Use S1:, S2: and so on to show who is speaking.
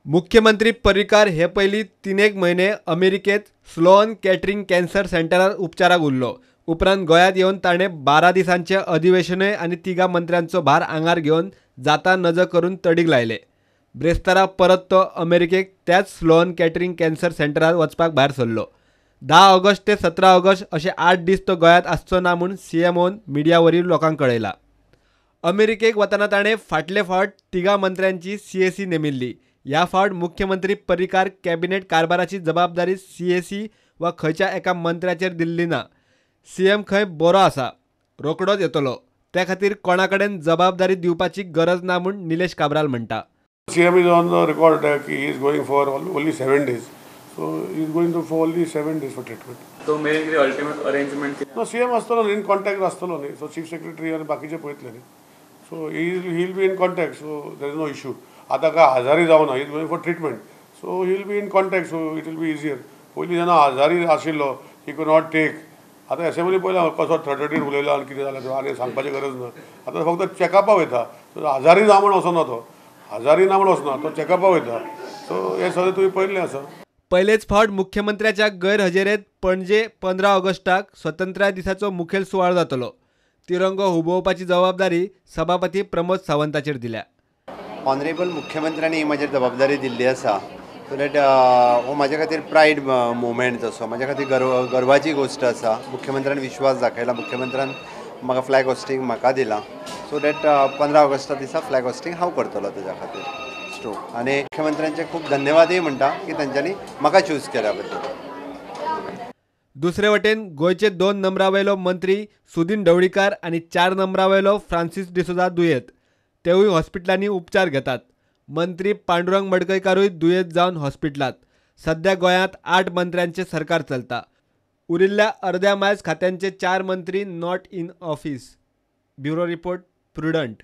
S1: मुख्यमंत्री पर्रीकार हे पयलीं 3 म्हयने अमेरिकेंत स्लोअन कॅटरिंग कॅन्सर सेंटरार उपचाराक उरलो. उपरांत गोंयांत येवन ताणें 12 दिसांचें अधिवेशनय आनी 3 मंत्र्यांचो भार आंगार घेवन जाता नजो करून तडीक लायले. ब्रेस्तारा परत तो अमेरिकेक त्याच स्लोअन कॅटरिंग कॅन्सर सेंटरार वचपाक भायर सरलो. 10 ऑगस्ट ते 17 ऑगस्ट अशे 8 दीस तो गोंयांत आसचो ना म्हूण सीएमओन मिडिया वरवीं लोकांक कळयला. अमेरिकेक वतना ताणें फाटले फावट 3 मंत्र्यांची सीएसी नेमिल्ली. ह्या फावट मुख्यमंत्री पर्रीकार कॅबिनेट कारभाराची जबाबदारी सीएसी वा खंयच्या एका मंत्र्याचेर दिल्ली ना. सीएम खंय बरो आसा, रोकडोच येतलो, त्या खातीर कोणा कडेन जबाबदारी दिवपाची गरज ना म्हूण निलेश काब्राल म्हणटा.
S2: CM is on the record की he is going for only 7 days. So he is going to for only 7 days for treatment.
S3: तो मेरेन कितें अल्टिमेट अरेंजमेंट?
S2: नो, सीएम आसतलो इन कॉन्टॅक्ट आसतलो न्ही, सो चीफ सेक्रेटरी आनी बाकीचे पळयतले न्ही, so he will be in contact, so there is no issue. आतां काय आजारी जावना, he is going for treatment, so he will be in contact, so it will be easier. पयलीं जेन्ना आजारी आशिल्लो he could not take. आतां assembly पळयला कसो थडथडीत उलयलो आनी कितें जालें आनी सांगपाची गरज ना. आतां फक्त चॅकअपाक वयता, सो आजारी ना म्हूण वचना, तो आजारी ना म्हूण वचना, तो चॅकअपाक वयता. सो हें सगळें तुवें पळयल्लें आसा.
S1: पयलेच फावट मुख्यमंत्र्याच्या गैरहजेरेंत पणजे 15 ऑगस्टाक स्वतंत्राय दिसाचो मुखेल सुवाळो जातलो. तिरंगो हुबोवपाची जबाबदारी सभापती प्रमोद सावंताचेर दिल्या.
S4: ऑनरेबल मुख्यमंत्र्यांनी ही म्हाजेर जबाबदारी दिल्ली आसा, सो that हो म्हाज्या खातीर प्रायड मुवमेंट असो, म्हाज्या खातीर गर्वाची गोश्ट आसा. मुख्यमंत्र्यान विश्वास दाखयला, मुख्यमंत्र्यान म्हाका फ्लॅग होस्टिंग म्हाका दिला, सो that 15 ऑगस्टा दिसा फ्लॅग होस्टिंग हांव करतलो तेज्या खातीर स्ट्रोक. आनी मुख्यमंत्र्यांचे खूब धन्यवादय म्हणटा की तांच्यांनी म्हाका चूज केल्या बद्दल.
S1: दुसरे वटेन गोंयचे 2 नंबरावेलो मंत्री सुदिन ढवळीकार आनी 4 नंबरावेलो फ्रांसीस डिसोजा दुयेंत, तेवूय हॉस्पिटलांनी उपचार घेतात. मंत्री पांडुरंग मडकयकारूय दुयेंत जावन हॉस्पिटलांत. सध्या गोंयांत 8 मंत्र्यांचें सरकार चलता. उरिल्ल्या अर्द्या मायज खात्यांचे 4 मंत्री not in office. Bureau report, Prudent.